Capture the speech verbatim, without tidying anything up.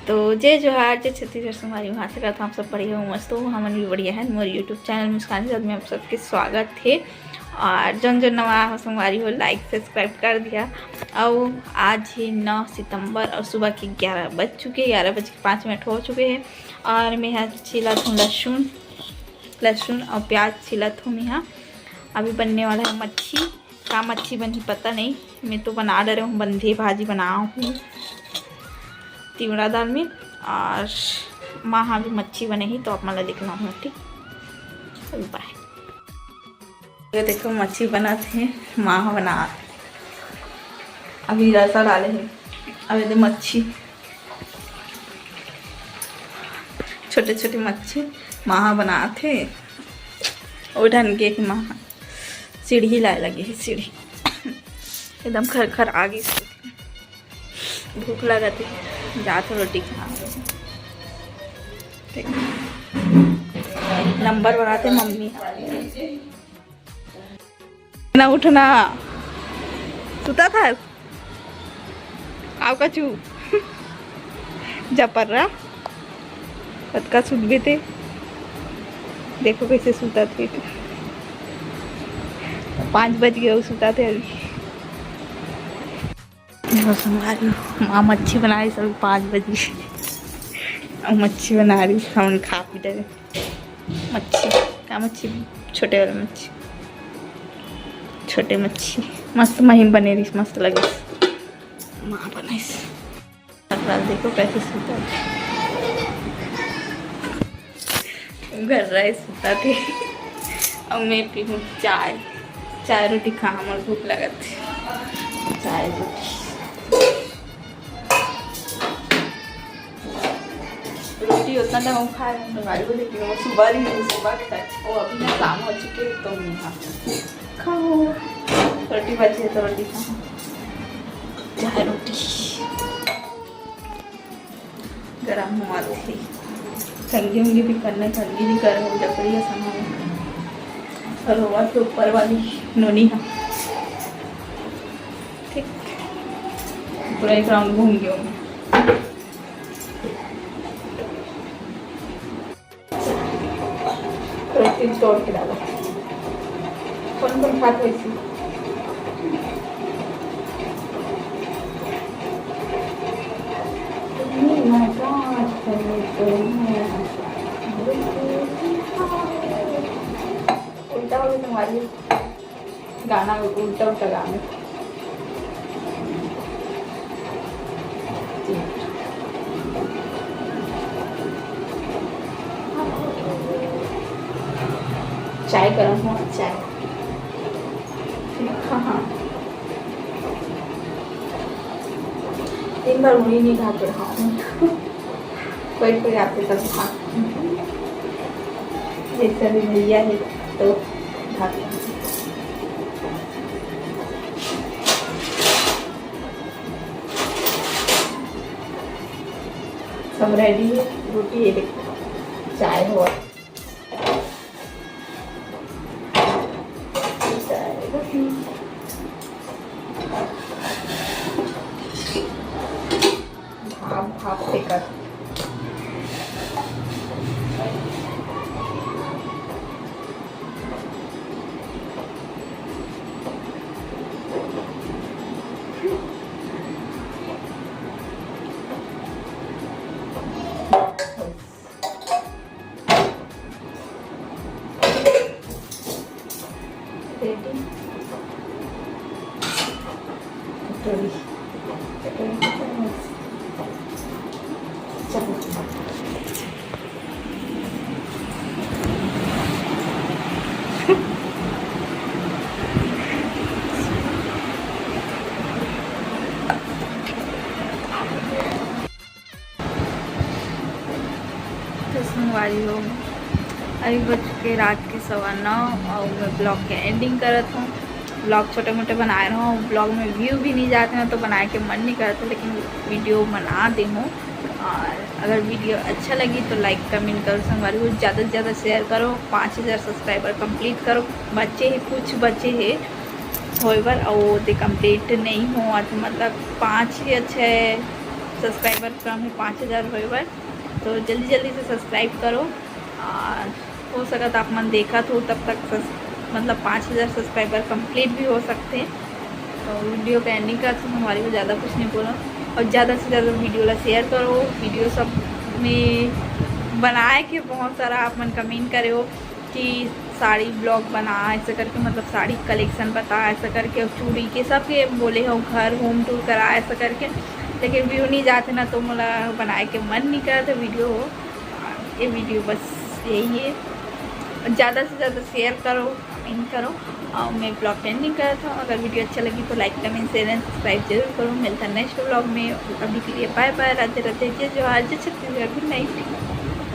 तो जय जोहार, जय छत्तीसगढ़ संगवारी हो। आशा करत हव आप सब बढ़िया हो, मस्त हो। हमन भी बढ़िया हन। मोर YouTube चैनल मुस्कान के साथ में आप सबके स्वागत हे। और जौन जौन नवा हो संगवारी हो, like subscribe कर दिहा। अउ आज हे नौ सितंबर और सुबह के ग्यारह बज चुके, ग्यारह बज के पाँच मिनट हो चुके हे। और मैं हा छीलत हूँ लहसुन, लहसुन और प्याज छीलत हूँ मैं हा। अभी बनने वाला है मच्छी। का मच्छी बनही पता नहीं, मैं तो बना डरे हूँ, बंधे भाजी बना हूँ तिवड़ा दाल में। और माँ हा भी मच्छी बने ही, तो आप मन ला देखना हूँ, ठीक। बाय। ये देखो मच्छी बनत हे, माँ हा बना, अभी रसा डाले हे। अब ये दे मच्छी, छोटे छोटे मच्छी माँ हा बनात हे। ओ ढन के एक माँ हा सीढ़ी लाए लगे हे, सीढ़ी एकदम खर खर आ गई। भूख लगत हे, जात हूँ रोटी खा। ठीक। नंबर बनाते मम्मी। ना उठना, सुता था। आओ का चू। जा पर रहा। कतका सुतबे ते। देखो कैसे सुता थे। पाँच बज गए, वो सुता थे अभी। देखो संगवारी हो, माँ मच्छी बनाए सब पाँच बजे। अब मच्छी बना रही, हमन खा पी डरे। मच्छी, का मच्छी? छोटे वाला मच्छी, छोटे मच्छी। मस्त महीन बने रही, मस्त लगे। माँ बनाइस। अकराल देखो कैसे सुता है। घर रहे सुता थे। अब मैं पीहूँ चाय, चाय रोटी खा, हमर भूख लगत हे। चाय रोटी, रोटी उतना टाइम हम खाए हम गाड़ी को, लेकिन वो सुबह रही है, सुबह के टाइम वो अभी ना शाम हो चुके तो नहीं खा खाओ। रोटी बची है तो रोटी खाओ। चाय रोटी गरम हुआ थे। कंघी उंघी भी करने, कंघी भी कर हो, लकड़ी का सामान। और होगा तो ऊपर वाली नोनी है। ठीक, पूरा एक राउंड घूम गया हूँ। रोटी छोड़ के डालो। कौन कौन खात हो इसी? इतनी मजा आज करने को है। उल्टा हो गया तुम्हारी। गाना उल्टा उल्टा गाने। चाय गरम हो, चाय। हाँ, हाँ। दिन भर मुड़ी नहीं खा के रहा हूँ। कोई कोई आते तब खा। जैसे अभी भैया है तो खा। सब रेडी है, रोटी ये देखो, चाय हो। भाप, भाप फेंकत। तो संगवारी हो, अभी बज चुके रात के सवा नौ और मैं ब्लॉग के एंडिंग करत हूँ। ब्लॉग छोटे मोटे बनाए रहूँ, ब्लॉग में व्यू भी नहीं जाते हैं तो बनाए के मन नहीं करता, लेकिन वीडियो बना दे हूँ। और अगर वीडियो अच्छा लगी तो लाइक कमेंट करो संगवारी हो, ज़्यादा से ज़्यादा शेयर करो। पाँच हज़ार सब्सक्राइबर कंप्लीट करो, बचे है, कुछ बचे है होए बर, और वो दे कंप्लीट नहीं हो, मतलब पाँच या छः सब्सक्राइबर कम है पाँच हज़ार होए बर, तो जल्दी जल्दी से सब्सक्राइब करो। और हो सकत आप मन देखत हो तब तक सस-, मतलब पाँच हज़ार सब्सक्राइबर कंप्लीट भी हो सकते हैं। तो वीडियो का एंडिंग का तो हमारे को ज़्यादा कुछ नहीं बोला, और ज़्यादा से ज़्यादा वीडियो ला शेयर करो। वीडियो सब में बनाए के बहुत सारा आप मन कमेंट करे हो कि साड़ी ब्लॉग बना ऐसा करके, मतलब साड़ी कलेक्शन बता ऐसा करके, और चूड़ी के सबके बोले हो घर होम टूर करा ऐसा करके, लेकिन व्यू नहीं जाते ना, तो मोला बनाए के मन नहीं करता वीडियो हो। ये वीडियो बस यही है, और ज़्यादा से ज़्यादा शेयर करो, कमेंट करो। और मैं ब्लॉग एंडिंग करता हूँ। अगर वीडियो अच्छा लगी तो लाइक, कमेंट, शेयर एंड सब्सक्राइब जरूर करो। मिलता है नेक्स्ट ब्लॉग में, अभी के लिए बाय बाय, राधे राधे, जय जोहार, जय छत्तीसगढ़, गुड नाइट।